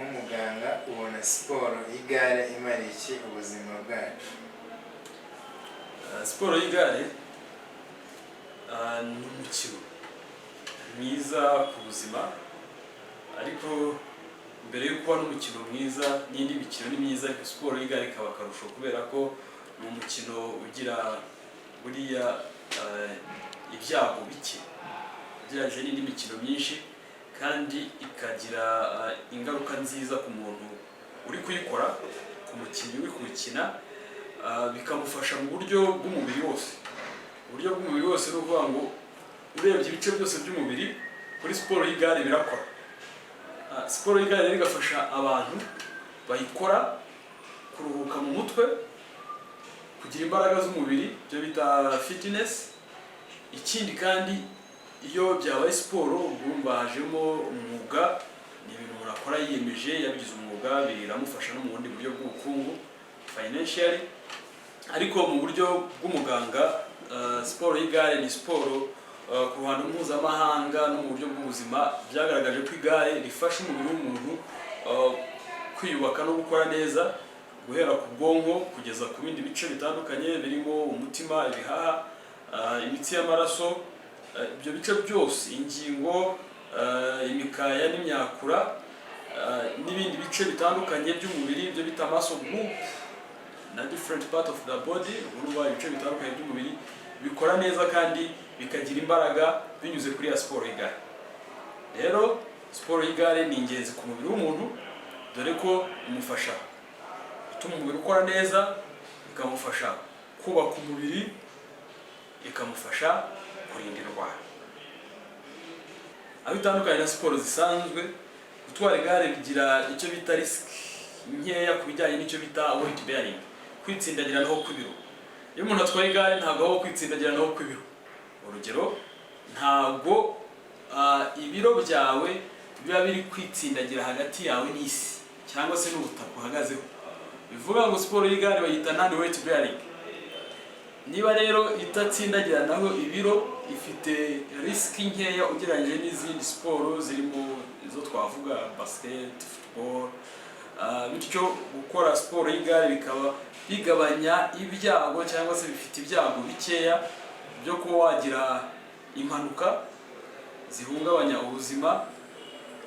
Nk'umuganga, ubona siporo y'igare imara iki ubuzima bwacu? Siporo y'igare ni umukino mwiza ku buzima, ariko mbere yo kuba n'umukino mwiza, n'indi mikino ni myiza, ariko siporo y'igare ikaba akarusho kubera ko ni umukino ugira buriya ibyago bike ugereranyije n'indi mikino myinshi, kandi ikagira ingaruka nziza ku muntu uri kuyikora, ku mukinnyi uri kuwukina, bikamufasha mu buryo bw'umubiri wose. Uburyo bw'umubiri wose ni ukuvuga ngo urebye ibice byose by'umubiri kuri siporo y'igare birakora. Siporo y'igare rero igafasha abantu bayikora kuruhuka mu mutwe, kugira imbaraga z'umubiri, ibyo bita fitness. Ikindi kandi, iyo byabaye siporo, ubwo hajemo umwuga, ni ibintu umuntu akora yiyemeje, yabigize umwuga, biramufasha no mu bundi buryo bw'ubukungu, financially. Ariko mu buryo bw'umuganga, siporo y'igare ni siporo ku ruhando mpuzamahanga no mu buryo bw'ubuzima byagaragaje ko igare rifasha umubiri w'umuntu kwiyubaka no gukora neza, guhera ku bwonko kugeza ku bindi bice bitandukanye birimo umutima, ibihaha, imitsi y'amaraso, ibyo bice byose, ingingo, imikaya n'imyakura, n'ibindi bice bitandukanye by'umubiri, ibyo bita muscle group na different part of the body. Urumva ibice bitandukanye by'umubiri bikora neza kandi bikagira imbaraga binyuze kuri ya siporo y'igare. Rero siporo y'igare ni ingenzi ku mubiri w'umuntu, dore ko imufasha gutuma umubiri ukora neza, ikamufasha kubaka umubiri, ikamufasha kurinda indwara. Aho itandukanye na siporo zisanzwe, gutwara igare bigira icyo bita risk nkeya ku bijyanye n'icyo bita weight bearing, kwitsindagiranaho kw'ibiro. Iyo umuntu atwaye igare, ntabwo habaho kwitsindagiranaho kw'ibiro. Urugero, ntabwo ibiro byawe biba biri kwitsindagira hagati yawe n'isi cyangwa se n'ubutaka uhagazeho. Bivuga ngo siporo y'igare bayita non weight bearing. Niba rero itatsindagiranaho ibiro, ifite risk nkeya ugereranyije n'izindi siporo zirimo izo twavuga basket, football. Bityo gukora siporo y'igare bikaba bigabanya ibyago cyangwa se bifite ibyago bikeya byo kuba wagira impanuka zihungabanya ubuzima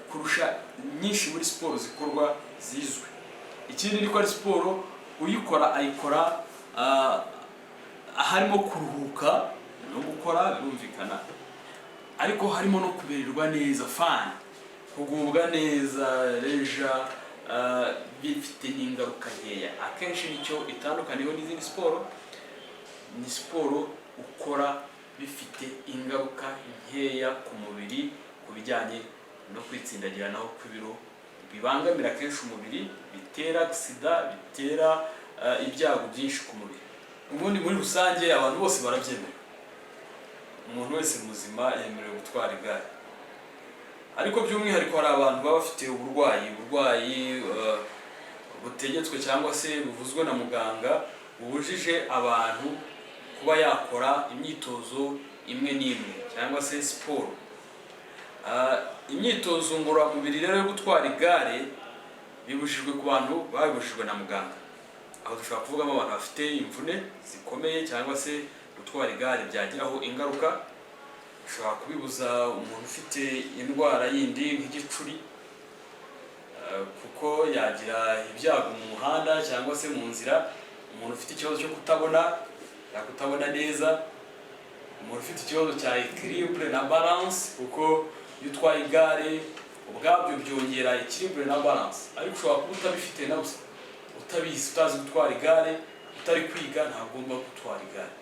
kurusha nyinshi muri siporo zikorwa zizwi. Ikindi ni ko ari siporo uyikora ayikora harimo kuruhuka no gukora, birumvikana, ariko harimo no kumererwa neza, fun, kugubwa neza, leisure, bifite n'ingaruka nkeya. Akenshi nicyo itandukaniyeho n'izindi siporo, ni siporo ukora bifite ingaruka nkeya ku mubiri ku bijyanye no kwitsindagiranaho kw'ibiro bibangamira kenshi umubiri, bitera sida, bitera ibyago byinshi ku mubiri. Ubundi muri rusange abantu bose barabyemera, umuntu wese muzima yemerewe gutwara igare. Ariko by'umwihariko hari abantu baba bafite uburwayi butegetswe cyangwa se buvuzwe na muganga, bubujije abantu kuba yakora imyitozo imwe n'imwe cyangwa se siporo. Imyitozo ngororamubiri rero yo gutwara igare bibujijwe ku bantu babibujijwe na muganga. Aho dushobora kuvugamo abantu bafite imvune zikomeye cyangwa se gutwara igare byagiraho ingaruka. Ushobora kubibuza umuntu ufite indwara yindi nk'igicuri, kuko yagira ibyago mu muhanda cyangwa se mu nzira. Umuntu ufite ikibazo cyo kutabona, kutabona neza, umuntu ufite ikibazo cya équilibre na balance, kuko iyo utwaye igare ubwabyo byongera équilibre na balance. Ariko ushobora kuba utabifite na busa, utabizi, utazi gutwara igare, utari kwiga, ntagomba gutwara igare,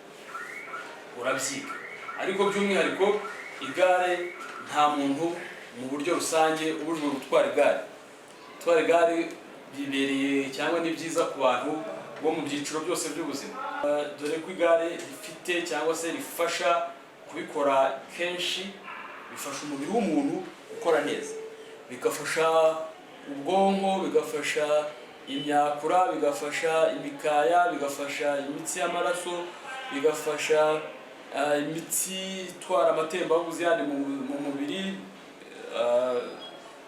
urabyiga. Ariko by'umwihariko igare, nta muntu mu buryo rusange ubujijwe gutwara igare. Gutwara igare bibereye cyangwa ni byiza ku bantu bo mu byiciro byose by'ubuzima, dore ko igare rifite cyangwa se rifasha kubikora kenshi, bifasha umubiri w'umuntu gukora neza, bigafasha ubwonko, bigafasha imyakura, bigafasha imikaya, bigafasha imitsi y'amaraso, bigafasha imitsi itwara amatembabuzi yandi mu mubiri,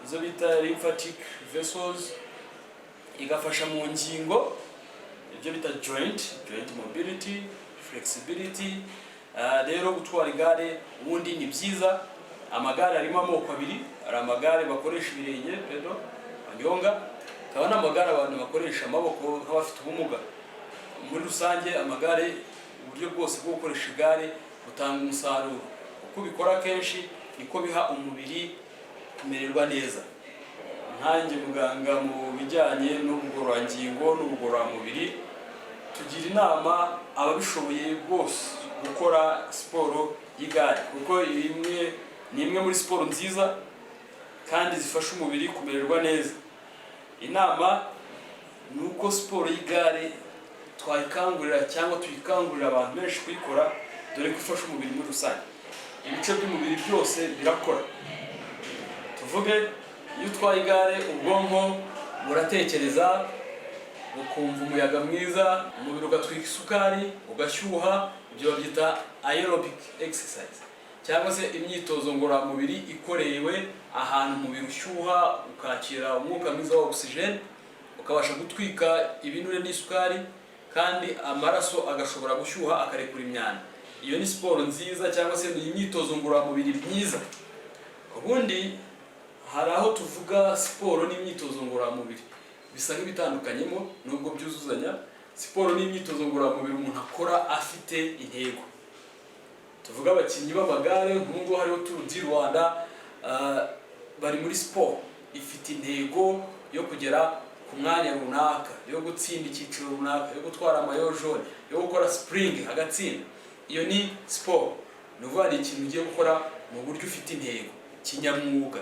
izo bita lymphatic. vessels, igafasha mu ngingo, ibyo bita joint mobility, flexibility. Rero gutwara igare ubundi ni byiza. Amagare arimo amoko abiri: hari amagare bakoresha ibirenge, pédale banyonga, hakaba n'amagare abantu bakoresha amaboko nk'abafite ubumuga. Muri rusange, amagare, uburyo bwose bwo gukoresha igare butanga umusaruro. Uko ubikora kenshi niko biha umubiri kumererwa neza. Nkanjye muganga mu bijyanye n'ubugororangingo n'ubugororamubiri, tugira inama ababishoboye bose gukora siporo y'igare, kuko imwe ni imwe muri siporo nziza kandi zifasha umubiri kumererwa neza. Inama ni uko siporo y'igare twayikangurira cyangwa tuyikangurira abantu benshi kuyikora, dore ko ifasha umubiri muri rusange. Ibice by'umubiri byose birakora. Tuvuge iyo utwaye igare, ubwonko buratekereza, ukumva umuyaga mwiza, umubiri ugatwika isukari, ugashyuha. Ibyo babyita aerobic exercise cyangwa se imyitozo ngororamubiri ikorewe ahantu umubiri ushyuha, ukakira umwuka mwiza wa oxygen, ukabasha gutwika ibinure n'isukari, kandi amaraso agashobora gushyuha akarekura imyanda. Iyo ni siporo nziza cyangwa se ni imyitozo ngororamubiri myiza. Ubundi hari aho tuvuga siporo n'imyitozo ngororamubiri bisa nk'ibitandukanyemo, nubwo byuzuzanya. Siporo n'imyitozo ngororamubiri umuntu akora afite intego. Tuvuga abakinnyi b'amagare, nk'ubu hariho Tour du Rwanda, bari muri siporo ifite intego yo kugera ku mwanya runaka, yo gutsinda icyiciro runaka, yo gutwara maillot jaune, yo gukora sprint agatsinda. Iyo ni siporo, ni ukuvuga ni ikintu ugiye gukora mu buryo ufite intego kinyamwuga.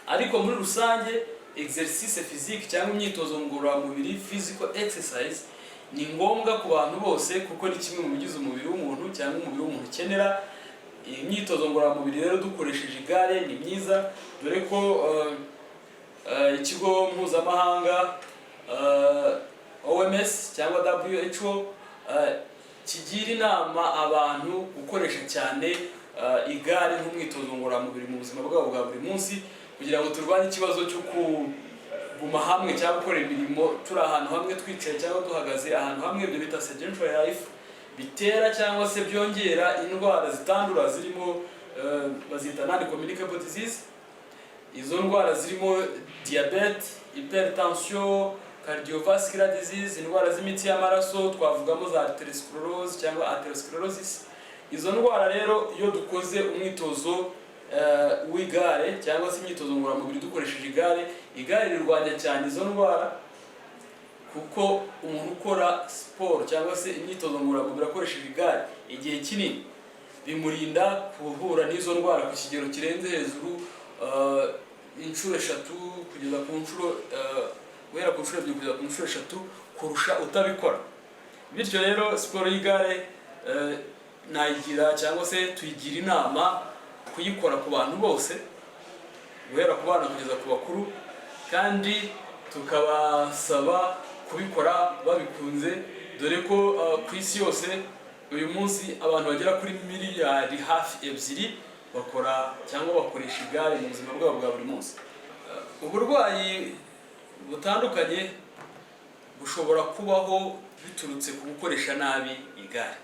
Ariko muri rusange, exercice physique cyangwa imyitozo ngororamubiri, physical exercise, ni ngombwa ku bantu bose, kuko ni kimwe mu bigize umubiri w'umuntu cyangwa umubiri w'umuntu ukenera. Imyitozo ngororamubiri rero dukoresheje igare ni myiza, dore ko ikigo mpuzamahanga OMS cyangwa WHO kigira inama abantu gukoresha cyane igare nk'umwitozo ngororamubiri mu buzima bwabo bwa buri munsi, kugira ngo turwanye ikibazo cyo kuguma hamwe cyangwa gukora imirimo turi ahantu hamwe, twicaye cyangwa duhagaze ahantu hamwe, ibyo bita sedentary life, bitera cyangwa se byongera indwara zitandura zirimo bazita non communicable disease. Izo ndwara zirimo diyabete, hypertension, cardiovascular disease, indwara z'imitsi y'amaraso, twavugamo za atherosclerose cyangwa atherosclerosis. Izo ndwara rero, iyo dukoze umwitozo w'igare cyangwa se imyitozo ngororamubiri dukoresheje igare, igare rirwanya cyane izo ndwara, kuko umuntu ukora siporo cyangwa se imyitozo ngororamubiri akoresheje igare igihe kinini, bimurinda guhura n'izo ndwara ku kigero kirenze hejuru inshuro eshatu kugeza ku nshuro guhera ku nshuro 2 kugeza ku nshuro 3 kurusha utabikora. Bityo rero siporo y'igare nayigira cyangwa se tuyigira inama kuyikora ku bantu bose, guhera ku bana kugeza ku bakuru, kandi tukabasaba kubikora babikunze, dore ko ku isi yose uyu munsi abantu bagera kuri miliyari hafi 2 bakora cyangwa bakoresha igare mu buzima bwabo bwa buri munsi. Uburwayi butandukanye bushobora kubaho biturutse ku gukoresha nabi igare,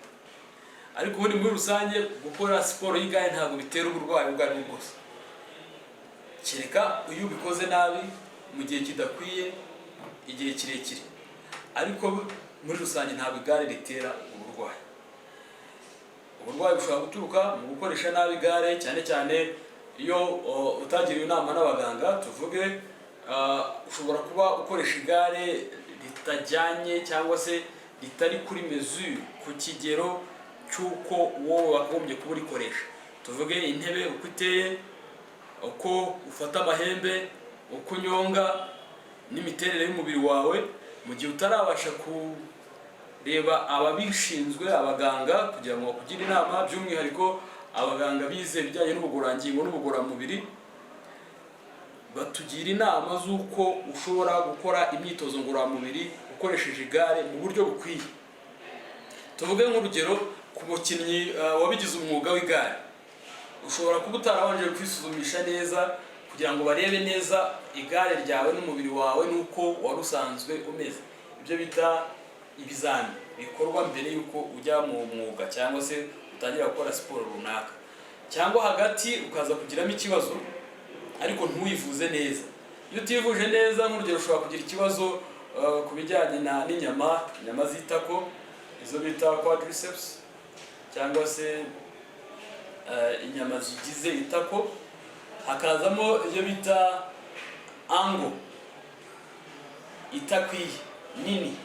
ariko ubundi muri rusange gukora siporo y'igare ntabwo bitera uburwayi ubwo ari bwo bwose, kereka iyo ubikoze nabi mu gihe kidakwiye, igihe kirekire. Ariko muri rusange ntabwo igare ritera uburwayi. Uburwayi bushobora guturuka mu gukoresha nabi igare, cyane cyane iyo utagiriwe inama n'abaganga. Tuvuge ushobora kuba ukoresha igare ritajyanye cyangwa se ritari kuri mesure, ku kigero cy'uko wowe wakagombye kuba urikoresha. Tuvuge intebe uko iteye, uko ufata amahembe, uko unyonga n'imiterere y'umubiri wawe. Mu gihe utarabasha kureba ababishinzwe, abaganga, kugira ngo bakugire inama, by'umwihariko abaganga bize ibijyanye n'ubugororangingo n'ubugororamubiri, batugira inama z'uko ushobora gukora imyitozo ngororamubiri ukoresheje igare mu buryo bukwiye. Tuvuge nk'urugero ku mukinnyi wabigize umwuga w'igare, ushobora kuba utarabanje kwisuzumisha neza kugira ngo umenye imiterere y'umubiri wawe, kugira ngo barebe neza igare ryawe n'umubiri wawe n'uko wari usanzwe umeze, ibyo bita ibizami bikorwa mbere y'uko ujya mu mwuga cyangwa se utangira gukora siporo runaka, cyangwa hagati ukaza kugiramo ikibazo ariko ntuyivuze neza. Iyo utivuje neza, nk'urugero, ushobora kugira ikibazo ku bijyanye n'inyama, inyama z'itako, izo bita quadriceps, cyangwa se inyama zigize itako, hakazamo ibyo bita angle itakwiye nini,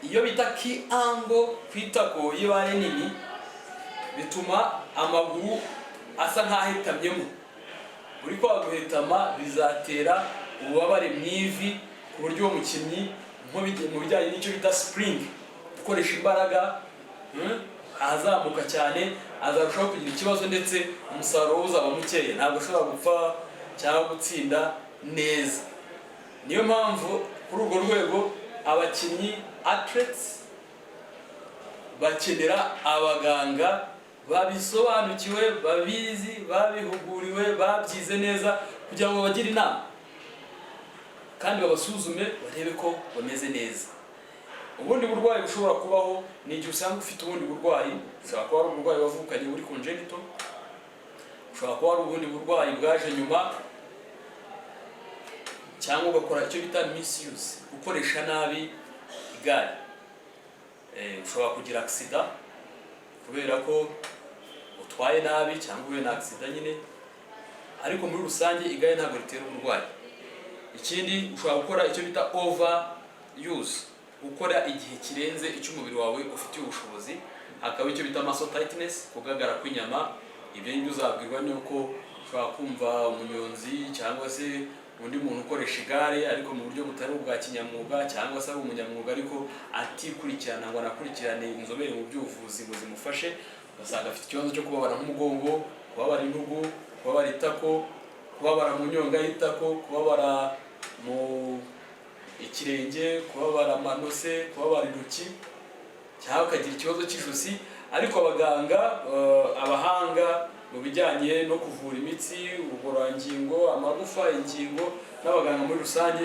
iyo bita ki angle ku itako. Iyo ibaye nini bituma amaguru asa nk'ahetamyemo. Uri kwa guhetama bizatera ububabare mu ivi, ku buryo uwo mukinnyi nko mu bijyanye n'icyo bita sprint, gukoresha imbaraga, ahazamuka cyane, azarushaho kugira ikibazo, ndetse umusaruro we uzaba mukeya, ntabwo ashobora gupfa cyangwa gutsinda neza. Niyo mpamvu kuri urwo rwego abakinnyi, athletes, bakenera abaganga babisobanukiwe, babizi, babihuguriwe, babyize neza, kugira ngo babagire inama kandi babasuzume, barebe ko bameze neza. Ubundi burwayi bushobora kubaho ni igihe usanga ufite ubundi burwayi. Bushobora kuba ari uburwayi wavukanye buri congenital, bushobora kuba ari ubundi burwayi bwaje nyuma, cyangwa ugakora icyo bita misuse, gukoresha nabi igare. Ushobora kugira accident kubera ko utwaye nabi cyangwa uhuye na accident nyine. Ariko muri rusange igare ntabwo ritera uburwayi. Ikindi, ushobora gukora icyo bita over use, gukora igihe kirenze icyo umubiri wawe ufitiye ubushobozi. Hakaba icyo bita muscle tightness, kugagara kw'inyama. Ibyo ngibyo uzabwirwa nuko ushobora kumva umunyonzi cyangwa se undi muntu ukoresha igare ariko mu buryo butari ubwa kinyamwuga, cyangwa se ari umunyamwuga ariko atikurikirana ngo anakurikirane inzobere mu by'ubuvuzi ngo zimufashe, ugasanga afite ikibazo cyo kubabara nk'umugongo, kubabara intugu, kubabara itako, kubabara mu nyonga y'itako, kubabara mu ikirenge, kubabara amano se, kubabara intoki, cyangwa ukagira ikibazo cy'ijosi. Ariko abaganga, abahanga mu bijyanye no kuvura imitsi, ubugororangingo, amagufa, ingingo, n'abaganga muri rusange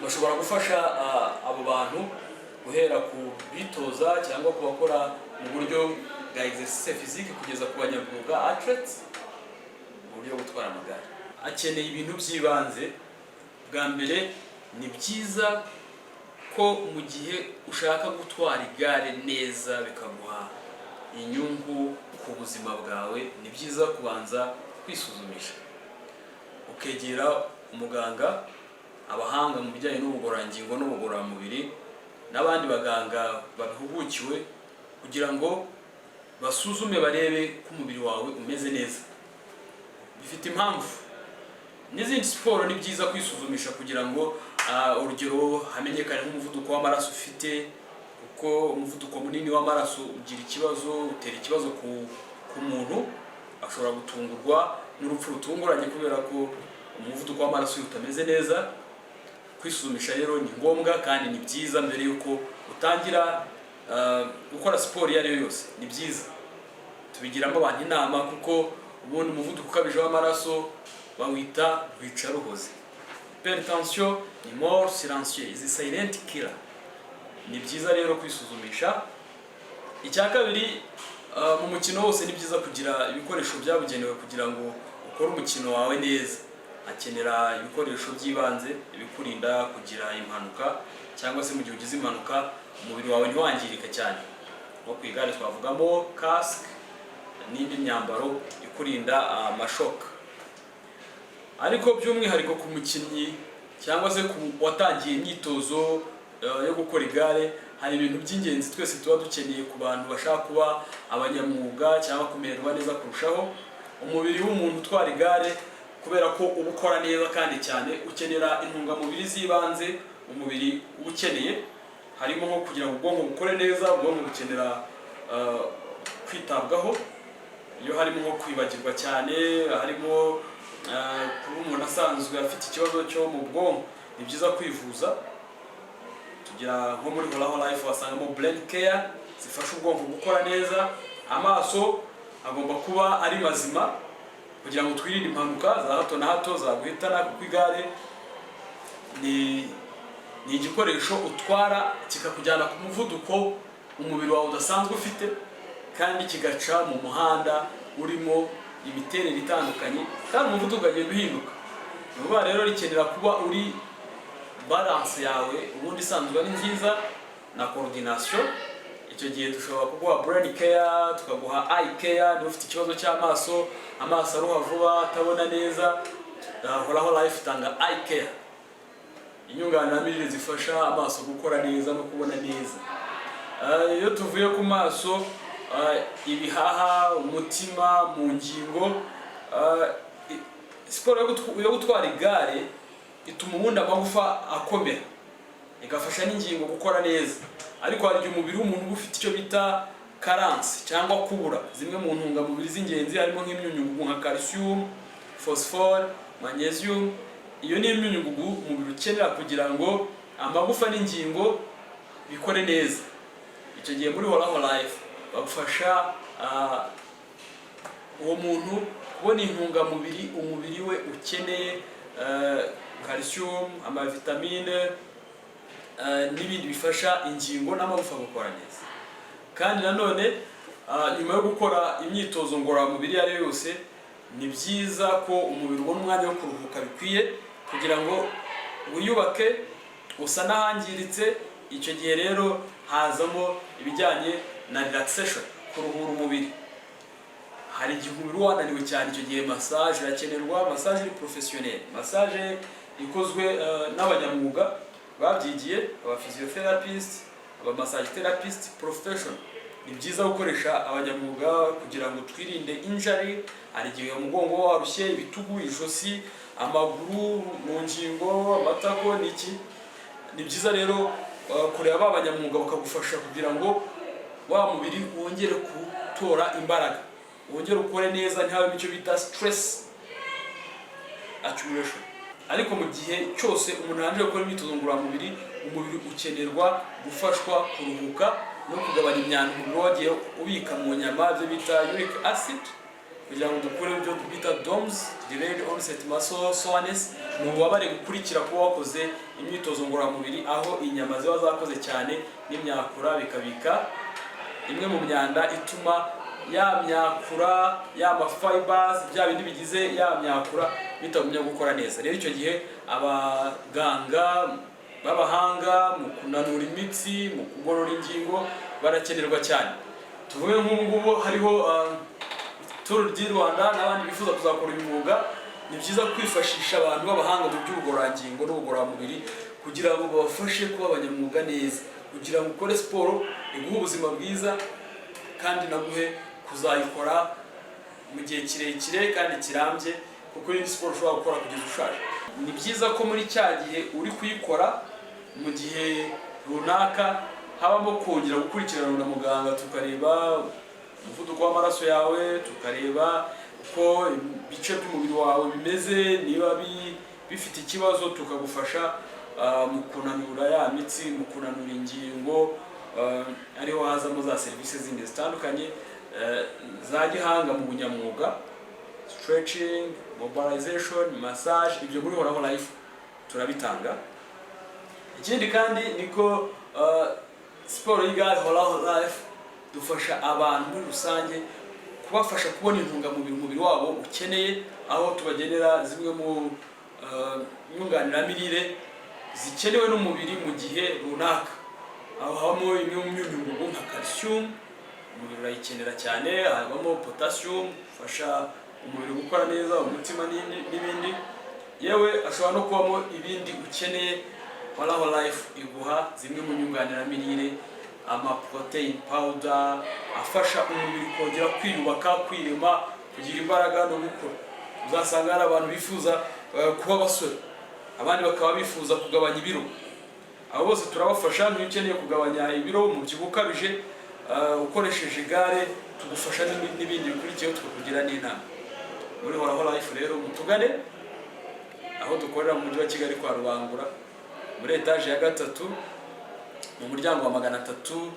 bashobora gufasha abo bantu, guhera ku bitoza cyangwa ku bakora mu buryo bwa exercice physique kugeza ku banyamwuga, athletes, mu buryo bwo gutwara amagare. Akeneye ibintu by'ibanze. Bwa mbere, ni byiza ko mu gihe ushaka gutwara igare neza bikaguha inyungu ku buzima bwawe, ni byiza kubanza kwisuzumisha, ukegera umuganga, abahanga mu bijyanye n'ubugororangingo n'ubugororamubiri n'abandi baganga babihugukiwe, kugira ngo basuzume barebe ko umubiri wawe umeze neza. Bifite impamvu. N'izindi siporo ni byiza kwisuzumisha kugira ngo urugero hamenyekane nk'umuvuduko w'amaraso ufite, kuko umuvuduko munini w'amaraso ugira ikibazo, utera ikibazo ku muntu, ashobora gutungurwa n'urupfu rutunguranye kubera ko umuvuduko w'amaraso utameze neza. Kwisuzumisha rero ni ngombwa kandi ni byiza mbere y'uko utangira gukora siporo iyo ari yo yose. Ni byiza, tubigiramo abantu inama, kuko ubundi umuvuduko ukabije w'amaraso bawita rwicaruhoze. Hypertension ni mort silencieuse, is silent killer. Ni byiza rero kwisuzumisha. Icya kabiri, mu mukino wose ni byiza kugira ibikoresho byabugenewe kugira ngo ukore umukino wawe neza. Akenera ibikoresho by'ibanze, ibikurinda kugira impanuka, cyangwa se mu gihe ugize impanuka umubiri wawe ntiwangirike cyane. Nko ku igare twavugamo kasike n'indi myambaro ikurinda amashoka. Ariko by'umwihariko ku mukinnyi cyangwa se ku watangiye imyitozo yo gukora igare, hari ibintu by'ingenzi twese tuba dukeneye ku bantu bashaka kuba abanyamwuga cyangwa kumererwa neza kurushaho. Umubiri w'umuntu utwara igare, kubera ko uba ukora neza kandi cyane, ukenera intungamubiri z'ibanze umubiri uba ukeneye, harimo nko kugira ngo ubwonko bukore neza. Ubwonko bukenera kwitabwaho. Iyo harimo nko kwibagirwa cyane, harimo kuba umuntu asanzwe afite ikibazo cyo mu bwonko, ni byiza kwivuza. Tugira nko muri Horaho Life wasangamo brain care zifasha ubwonko gukora neza. Amaso agomba kuba ari mazima. Kugira ngo twirinde impanuka za hato na hato zaguhitana, kuko igare ni igikoresho utwara kikakujyana ku muvuduko umubiri wawe udasanzwe ufite, kandi kigaca mu muhanda urimo imiterere itandukanye, kandi umuvuduko ukagenda uhinduka. Ni ukuvuga rero rikenera kuba uri balance yawe ubundi isanzwe ari nziza na coordination. Icyo gihe dushobora kuguha brain care, tukaguha eye care niba ufite ikibazo cy'amaso, amaso aruha vuba, atabona neza. Horaho Life itanga eye care, inyunganiramirire zifasha amaso gukora neza no kubona neza. Iyo tuvuye ku maso, ibihaha, umutima, mu ngingo, siporo yo gutwara igare ituma ubundi amagufa akomera, igafasha n'ingingo gukora neza. Ariko hari igihe umubiri w'umuntu uba ufite icyo bita carence cyangwa kubura zimwe mu ntungamubiri z'ingenzi, harimo nk'imyunyungugu nka calcium, phosphore, magnesium. Iyo ni imyunyungugu umubiri ukenera kugira ngo amagufa n'ingingo bikore neza. Icyo gihe muri Horaho Life bagufasha uwo muntu kubona intungamubiri umubiri we ukeneye, calcium, amavitamine n'ibindi bifasha ingingo n'amagufa gukora neza. Kandi nanone nyuma yo gukora imyitozo ngororamubiri iyo ari yo yose, ni byiza ko umubiri ubona umwanya wo kuruhuka bikwiye kugira ngo wiyubake, usa n'ahangiritse. Icyo gihe rero hazamo ibijyanye na relaxation, kuruhura umubiri. Hari igihe umubiri uba wananiwe cyane, icyo gihe massage irakenerwa, massage iri professionnel, massage ikozwe n'abanyamwuga babyigiye, aba physiotherapist, aba massage therapist professional. Ni byiza gukoresha abanyamwuga kugira ngo twirinde injury. Hari igihe umugongo uba warushye, ibitugu, ijosi, amaguru, mu ngingo, amatako n'iki. Ni byiza rero kureba ba banyamwuga bakagufasha kugira ngo wa mubiri wongere gutora imbaraga, wongere ukore neza, ntihabemo icyo bita stress accumulation. Ariko mu gihe cyose umuntu arangije gukora imyitozo ngororamubiri, umubiri ukenerwa gufashwa kuruhuka no kugabanya imyanda umubiri wagiye ubika mu nyama, ibyo bita uric acid, kugira ngo dukure ibyo bita DOMS, delayed onset muscle soreness. Ni ububabare gukurikira kuba wakoze imyitozo ngororamubiri, aho inyama ziba zakoze cyane n'imyakura bikabika imwe mu myanda ituma ya myakura, ya ma fibers, bya bindi bigize ya myakura bitagumya gukora neza. Rero icyo gihe abaganga b'abahanga mu kunanura imitsi, mu kugorora ingingo barakenerwa cyane. Tuvuge nk'ubu ngubu hariho Tour du Rwanda n'abandi bifuza kuzakora uyu mwuga, ni byiza kwifashisha abantu b'abahanga mu by'ubugororangingo n'ubugororamubiri kugira ngo babafashe kuba abanyamwuga neza, kugira ngo ukore siporo iguhe ubuzima bwiza kandi naguhe kuzayikora mu gihe kirekire kandi kirambye, kuko iyi ni siporo ushobora gukora kugeza ushaje. Ni byiza ko muri cya gihe uri kuyikora, mu gihe runaka habamo kongera gukurikirana na muganga, tukareba umuvuduko w'amaraso yawe, tukareba uko ibice by'umubiri wawe bimeze, niba bifite ikibazo tukagufasha mu kunanura ya mitsi, mu kunanura ingingo, ariho hazamo za serivisi zindi zitandukanye za gihanga mu bunyamwuga: stretching, mobilization, massage. Ibyo muri Horaho Life turabitanga. Ikindi kandi niko siporo y'igare, Horaho Life dufasha abantu muri rusange kubafasha kubona intungamubiri umubiri wabo ukeneye, aho tubagenera zimwe mu nyunganiramirire zikenewe n'umubiri mu gihe runaka. Aho habamo imwe mu myunyungugu nka calcium, umubiri urayikenera cyane, habamo potassium ifasha umubiri gukora neza, umutima n'ibindi. Yewe ashobora no kubamo ibindi ukeneye. Horaho Life iguha zimwe mu nyunganiramirire, ama protein powder afasha umubiri kongera kwiyubaka, kwirema, kugira imbaraga no gukura. Uzasanga hari abantu bifuza kuba abasore, abandi bakaba bifuza kugabanya ibiro. Abo bose turabafasha. Nk'iyo ukeneye kugabanya ibiro, umubyibuho ukabije, ukoresheje igare, tugufasha n'ibindi bikurikiyeho, tukakugira n'inama. Muri Horaho Life rero mutugane aho dukorera mu Mujyi wa Kigali, kwa Rubangura, muri etaje ya gatatu, mu muryango wa 302.